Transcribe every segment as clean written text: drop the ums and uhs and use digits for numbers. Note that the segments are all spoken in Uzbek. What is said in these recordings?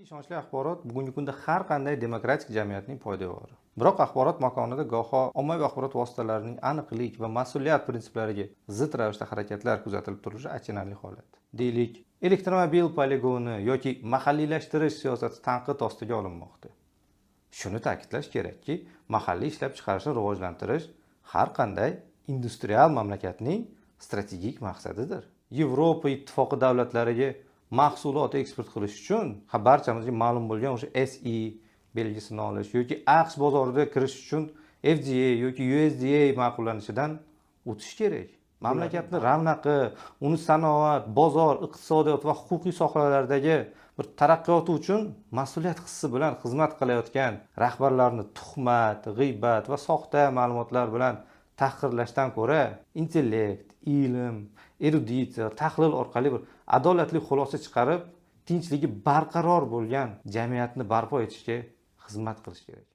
Ishonchli axborot bugungi kunda har qanday demokratik jamiyatning poydevori. Biroq axborot makonida goho ommaviy axborot vositalarining aniqlik va mas'uliyat prinsiplariga zid ravishda harakatlar kuzatilib turilishi achinarli holat. Deylik, elektromobil poligoni yoki mahalliylashtirish siyosati tanqid ostiga olinmoqda. Shuni ta'kidlash kerakki, mahalliy ishlab chiqarishni rivojlantirish har qanday industrial mamlakatning strategik maqsadidir. Yevropa Ittifoqi davlatlariga mahsulot eksport qilish uchun barchamizga ma'lum bo'lgan o'sha SE belgisini olish yoki AQSh bozorida kirish uchun FDA yoki USDA ma'qullanishidan o'tish kerak. Mamlakatni ravnaqi, uni sanoat, bozor, iqtisodiyot va huquqiy sohalardagi bir taraqqiyoti uchun mas'uliyat hissi bilan xizmat qilayotgan rahbarlarni tuhmat, g'iybat va soxta ma'lumotlar bilan tahqirlashdan ko'ra intellekt, ilm, eruditsiya, tahlil orqali bir adolatli xulosa chiqarib, tinchligi barqaror bo'lgan jamiyatni barpo etishga xizmat qilish kerak.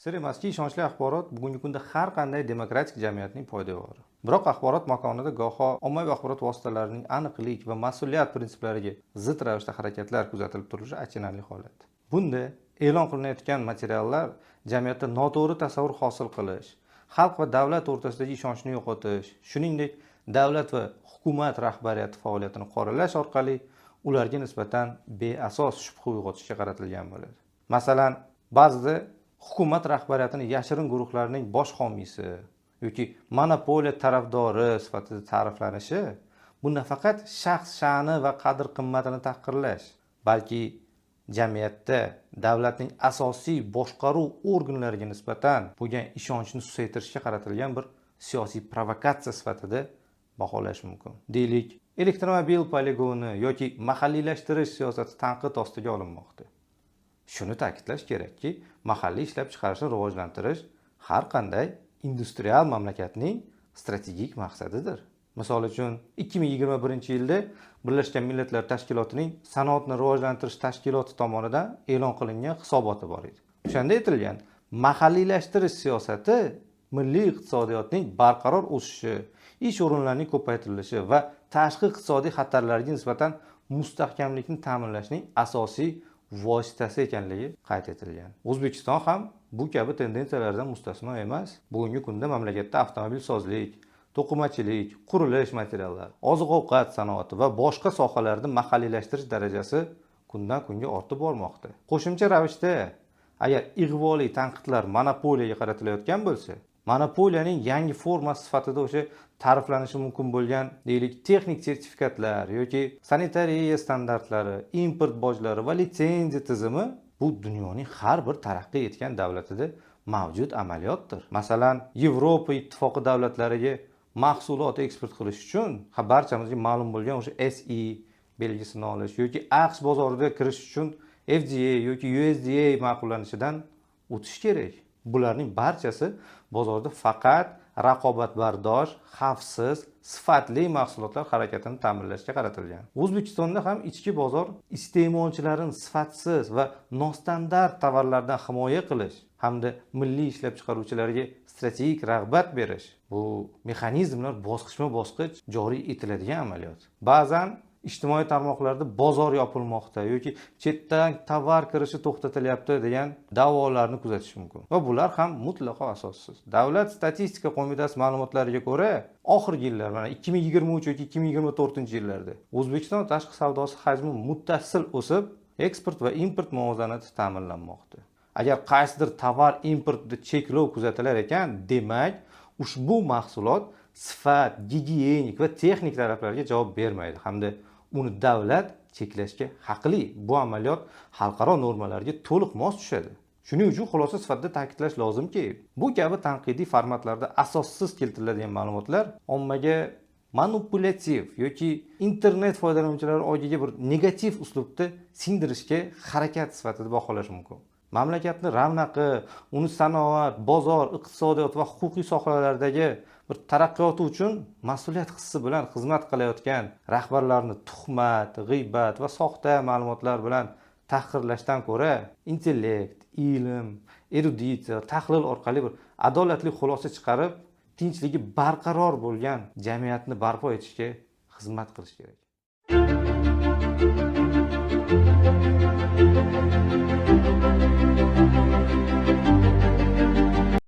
Sir emaski, ishonchli axborot bugungi kunda har qanday demokratik jamiyatning poydevori. Biroq axborot makonida goho ommaviy axborot vositalarining aniqlik va mas'uliyat prinsiplariga zid ravishda harakatlar kuzatilib turilishi achinarli holat. Bunda e'lon qilinayotgan materiallar jamiyatda noto'g'ri tasavvur hosil qilish, xalq va davlat o'rtasidagi ishonchni yo'qotish, shuningdek, davlat va hukumat rahbariyati faoliyatini qoralash orqali ularga nisbatan beasos shubha uyg'otishga qaratilgan bo'ladi. Masalan, ba'zida hukumat rahbariyatini yashirin guruhlarning bosh homiysi yoki monopoliya tarafdori sifatida ta'riflanishi bu nafaqat shaxs sha'ni va qadr-qimmatini tahqirlash, balki jamiyatda davlatning asosiy boshqaruv organlariga nisbatan bo'lgan ishonchni susaytirishga qaratilgan bir siyosiy provokatsiya sifatida baholash mumkin. Deylik, elektromobil poligoni yoki mahalliylashtirish siyosati tanqid ostiga olinmoqda. Shuni ta'kidlash kerakki, mahalliy ishlab chiqarishni rivojlantirish har qanday industrial mamlakatning strategik maqsadidir. Misol uchun, 2021-yilda Birlashgan Millatlar Tashkilotining Sanoatni rivojlantirish tashkiloti tomonidan e'lon qilingan hisoboti bor edi. O'shanda aytilgan, mahalliylashtirish siyosati milliy iqtisodiyotning barqaror o'sishi, ish o'rinlarining ko'paytirilishi va tashqi iqtisodiy xatarlarga nisbatan mustahkamlikni ta'minlashning asosiy vositasi ekanligi qayd etilgan. O'zbekiston ham bu kabi tendensiyalardan mustasno emas. Bugungi kunda mamlakatda avtomobilsozlik, to'qimachilik, qurilish materiallari, oziq-ovqat sanoati va boshqa sohalarda mahalliylashtirish darajasi kundan kunga ortib bormoqda. Qo'shimcha ravishda, agar ig'voli tanqidlar monopoliyaga qaratilayotgan bo'lsa, monopoliyaning yangi formasi sifatida o'sha ta'riflanishi mumkin bo'lgan, deylik, texnik sertifikatlar yoki sanitariya standartlari, import bojlari va litsenziya tizimi bu dunyoning har bir taraqqiy etgan davlatida mavjud amaliyotdir. Masalan, Yevropa Ittifoqi davlatlariga mahsulot eksport qilish uchun barchamizga ma'lum bo'lgan o'sha SE belgisini olish yoki AQSh bozorida kirish uchun FDA yoki USDA ma'qullanishidan o'tish kerak. Bularning barchasi bozorda faqat raqobatbardosh, xavfsiz, sifatli mahsulotlar harakatini ta'minlashga qaratilgan. O'zbekistonda ham ichki bozor iste'molchilarini sifatsiz va nostandart tovarlardan himoya qilish hamda milliy ishlab chiqaruvchilarga strategik rag'bat berish bu mexanizmlar bosqichma-bosqich joriy etiladigan amaliyot. Ba'zan ijtimoiy tarmoqlarda bozor yopilmoqda yoki chetdan tovar kirishi to'xtatilyapti degan da'volarni kuzatish mumkin. Va bular ham mutlaqo asossiz. Davlat statistika qo'mitasi ma'lumotlariga ko'ra, oxirgi yillar, mana 2023 yoki 2024-yillarda O'zbekiston tashqi savdosi hajmi muttasil o'sib, eksport va import muvozanati ta'minlanmoqda. Agar qaysidir tovar importida cheklov kuzatilar ekan, demak, ushbu mahsulot sifat, gigiyenik va texnik talablarga javob bermaydi hamda uni davlat cheklashga haqli. Bu amaliyot xalqaro normalarga to'liq mos tushadi. Shuning uchun xulosa sifatida ta'kidlash lozimki, bu kabi tanqidiy formatlarda asossiz keltiriladigan ma'lumotlar ommaga manipulyativ yoki internet foydalanuvchilari oidiga bir negativ uslubda singdirishga harakat sifatida baholash mumkin. Mamlakatni ravnaqi, uni sanoat, bozor, iqtisodiyot va huquqiy sohalardagi bir taraqqiyoti uchun mas'uliyat hissi bilan xizmat qilayotgan rahbarlarni tuhmat, g'iybat va soxta ma'lumotlar bilan tahqirlashdan ko'ra intellekt, ilm, eruditsiya, tahlil orqali bir adolatli xulosa chiqarib, tinchligi barqaror bo'lgan jamiyatni barpo etishga xizmat qilish kerak.